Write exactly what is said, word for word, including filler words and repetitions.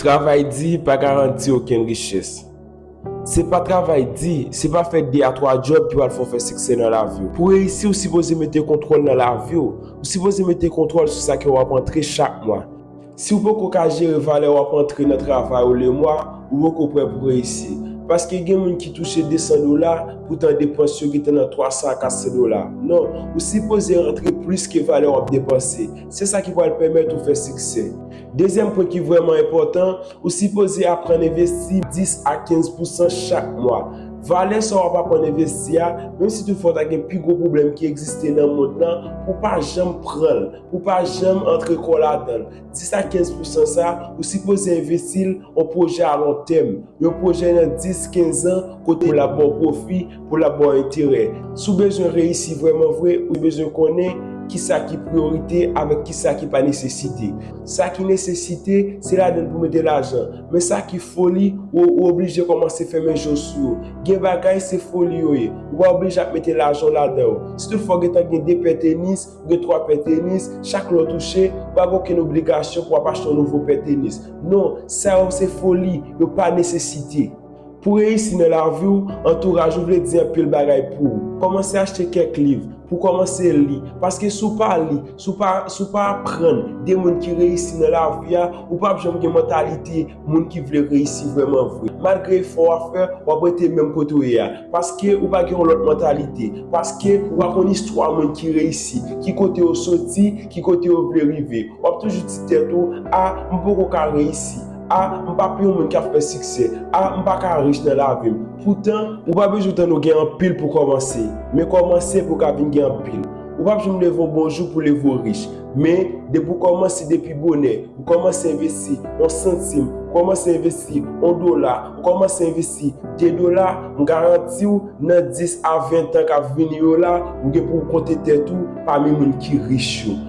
Travay di pa garanti okenn richès. Se pa travay di, se pa fè de a twa djòb ki pral fè w fè siksè nan lavi w. Pou reyisi, ou sipoze mete kontwòl nan lavi w. Ou sipoze mete kontwòl sou sa ke w ap antre chak mwa. Si w poko ka jere valè w ap antre nan travay ou lemwa, ou poko prè pou reyisi. Paske gen moun ki touche de san dola, poutan depans yo gentan nan twa san a kat san dola. Non, ou sipoze antre plis ke valè w ap depanse. Se sa ki pral pèmèt ou fè siksè. Dezyèm pwen ki vrèman enpòtan, ou sipoze aprann envesti dis a kenz pousan chak mwa. Valè sa w ap aprann envesti a, menm si toutfwa w ta gen pi gwo pwoblèm ki egziste nan mond lan, ou pa janm pran l, ou pa janm antre kò w ladan l. Dis a kenz pousan sa, ou sipoze envesti l yon pwojè a lon tèm, yon pwojè nan dis, kenz an, kote l ap ba w pwofi, pou l ap ba w enterè. Si w bezwen reyisi vrèman vre, ou bezwen konnen kisa ki priyorite avèk kisa ki pa nesesite. Sa ki nesesite, se ladan l pou mete lajan. Men sa ki foli, ou, ou oblije kòmanse fèmen je w sou yo. Gen bagay, se foli yo ye. Ou pa oblije ap mete lajan w ladan yo. Si toutfwa w gentan gen de pè tenis, ou gen twa pè tenis, chak lè w touche, ou pa gen okenn obligasyon pou w ap achte yon nouvo pè tenis. Non, sa yo se foli, yo pa nesesite. Pou reyisi nan lavi w, antouraj ou vle di anpil bagay pou ou. Kòmanse achte kèk liv, pou kòmanse li. Paske si w pa li, si w pa, si w pa aprann de moun ki reyisi nan lavi a, ou p ap janm gen mantalite moun ki vle reyisi vrèman vre. Malgre efò w ap fè, w ap rete menm kote w ye a. Paske ou pa gen yon lòt mantalite. Paske ou pa konn istwa moun ki reyisi, ki kote yo soti, ki kote yo vle rive. W ap toujou di tèt ou, "A, m poko ka reyisi. A, m pa pi yon moun k ap fè siksè. A, m pa ka rich nan lavi m." Poutan, ou pa bezwen tann ou gen anpil pou kòmanse. Men kòmanse pou w ka vin gen anpil. Ou p ap janm leve yon bon jou pou leve w rich. Men, depi w kòmanse depi bonè, ou kòmanse envesti yon santim, ou kòmanse envesti yon dola, ou kòmanse envesti de dola, m garanti w, nan dis a ven tan k ap vini yo la, ou gen pou w konte tèt ou pami moun ki rich yo.